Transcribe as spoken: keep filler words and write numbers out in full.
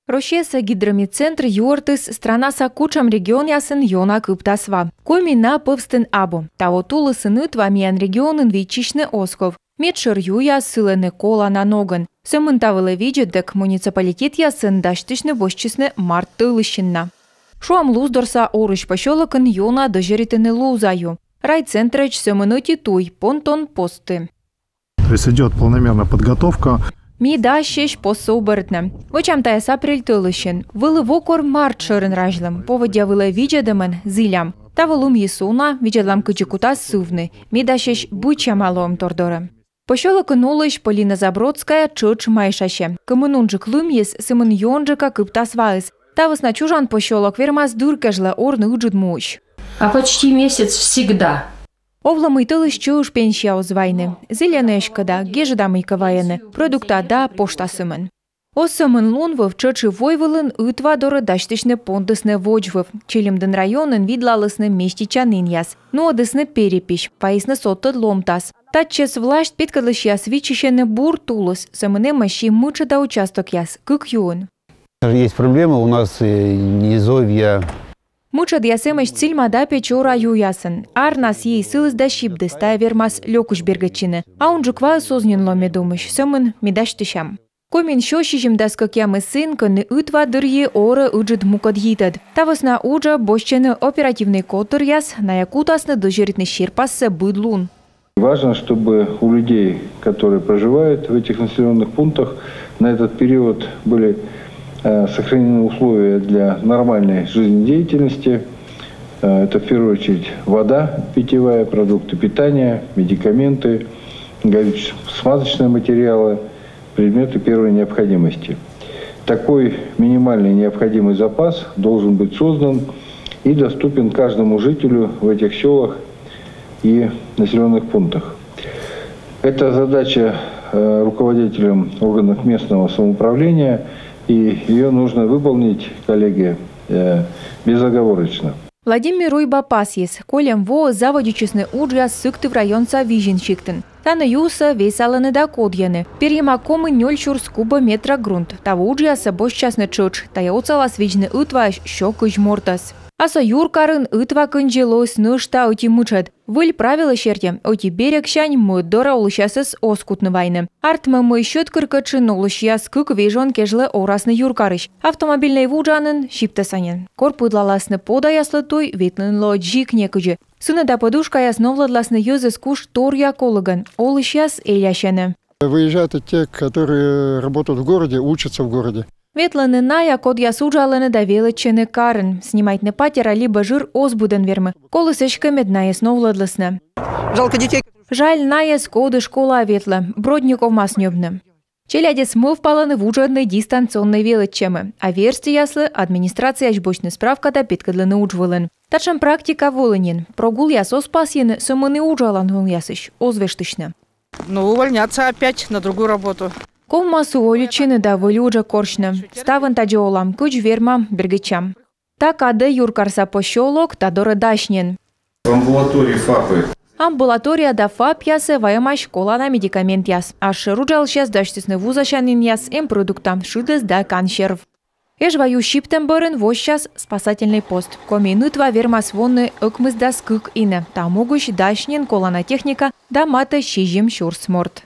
Россияса гидрометцентр юӧртіс странаса кутшӧм регионъясын ёна кыптас ва. Комиын на пӧвстын абу. Таво тулысын ытва миян регионын виччысьны оз ков. Медшӧр юяс сылӧны колана ногӧн. Сӧмын та вылӧ видзӧдӧг муниципалитетъясын дасьтысьны босьтчисны март тӧлысьын на. Шуам, Луздорса Орысь посёлокын ёна дӧзьӧритӧны Луза ю. Райцентрӧдз сӧмын ӧти туй, понтон постті. То есть идёт планомерная подготовка. Ми дасьӧсь постсӧ убӧритны. Вӧчам тайӧс апрель тӧлысьын. Вӧлі во кор март шӧрын разьлім. Поводдя вылӧ видзӧдӧмӧн зілям. Таво лымйыс уна, видзӧдлам, кыдзи кутас сывны. Ми дасьӧсь быдсяма лоӧмтор дорӧ. Посёлокын олысь Полина Забродская тшӧтш майшасьӧ. Кымын унджык лымйыс, сымын ёнджыка кыптас ваыс. Та вӧсна чужан посёлок вермас дыр кежлӧ орны ыджыд муысь. А почти месяц всегда. Овлӧ, мый тӧлысь чӧж пенсия оз вайны. Зільӧны эськӧ да, гежӧда мыйкӧ вайӧны, продукта да пошта сӧмын. Оз сӧмын лун-вӧв тшӧтш и войвылын ытва дорӧ дасьтысьны понтісны водзвыв. Чилимдін районын видлалісны местечанінъяс. Нуӧдісны перепись, вайисны содтӧд ломтас. Татчӧс власьт петкӧдлысьяс виччысьӧны бур тулыс, сӧмын эмӧсь и мытшӧда участокъяс, кык юын. Есть проблема у нас, э, низовья. Мытшӧдъяс эмӧсь Цильма да Печора юясын. Арнас йи сыліс да сибдіс, тайӧ вермас лёкысь бергӧдчыны. А унджык ваыс оз нин ло медумысь, сӧмын ми дасьтысям. Комиын сё сизимдас кӧкъямыс ин, кӧні ытва дырйи орӧ ыджыд мукӧд йитӧд. Та вӧсна уджӧ босьтчӧны оперативнӧй котыръяс, найӧ кутасны дӧзьӧритны серпассӧ быд лун. Важно, чтобы у людей, которые проживают в этих населённых пунктах, на этот период были, э, сохранены условия для нормальной жизнедеятельности. Э, это в первую очередь вода питьевая, продукты питания, медикаменты, горюче-смазочные материалы, предметы первой необходимости. Такой минимальный необходимый запас должен быть создан и доступен каждому жителю в этих сёлах и населённых пунктах. Это задача, э, руководителям органов местного самоуправления, и её нужно выполнить, коллеги, э, безоговорочно. Владимир Уйба пасйис, кольӧм воӧ заводитчисны уджъяс Сыктыв районса Визин сиктын. Тані юсӧ весалӧны да кодйӧны. Перйӧма комын нёль сюрс кубометра грунт. Таво уджъясӧ босьтчасны тшӧтш, тайӧ отсалас видзны ытваысь сё кызь мортӧс. А со юркарын ытва кындзи лоис нӧшта ӧти мытшӧд. Выль правилӧ серти, ӧти берегсянь мӧд дорӧ олысьясӧс оз кутны вайны. Артмӧ, мый Сьӧдкыркӧтшын олысьяс кык вежон кежлӧ орасны юркарысь. Автомобильнӧй вуджанін, сиптӧса нин. Кор пыдлаласны подаяслы туй, ветлыны лоӧ дзик некыдзи. Сыны да подушкаяс новлӧдласны йӧзӧс куш торъя колігӧн. Олысьяс элясьӧны. Выезжают и те, которые работают в городе, учатся в городе. Ветлӧны найӧ, кодъяс уджалӧны да велӧдчӧны карын. Снимайтны патера либӧ жыр оз быдӧн вермы. Коліс эськӧ, мед найӧс новлӧдлісны. Жалко детей. Жаль найӧс, коді школаӧ ветлӧ. Бродни ковмас ньӧбны. Челядьӧс мӧвпалӧны вуджӧдны дистанционнӧй велӧдчӧмӧ. А верстьӧяслы администрацияысь босьтны справка да петкӧдлыны удж вылын. Татшӧм практика вӧлі нин. Прогулъяс оз пасйыны, сӧмын и уджалан лунъясысь оз вештысьны. Ну, увольняться опять на другую работу. Ковмас уволитчыны да выль уджӧ корсьны. Ставӧн тадзи олам, кыдз вермам, бергӧдчам. Та кадӧ юркарса посёлок та дорӧ дась нин. Амбулатории, ФАПы. Амбулатория да ФАПъясӧ вайӧмаӧсь колана медикаментъяс. Асшӧр уджалысьяс дасьтісны вузасянінъяс, эм продукта, шыдӧс да кансерв. Эжва ю сиптӧм бӧрын воссяс спасательнӧй пост. Комиын ытва вермас воны ӧкмысдас кык инӧ. Та могысь дась нин колана техника да матӧ сизим сюрс морт.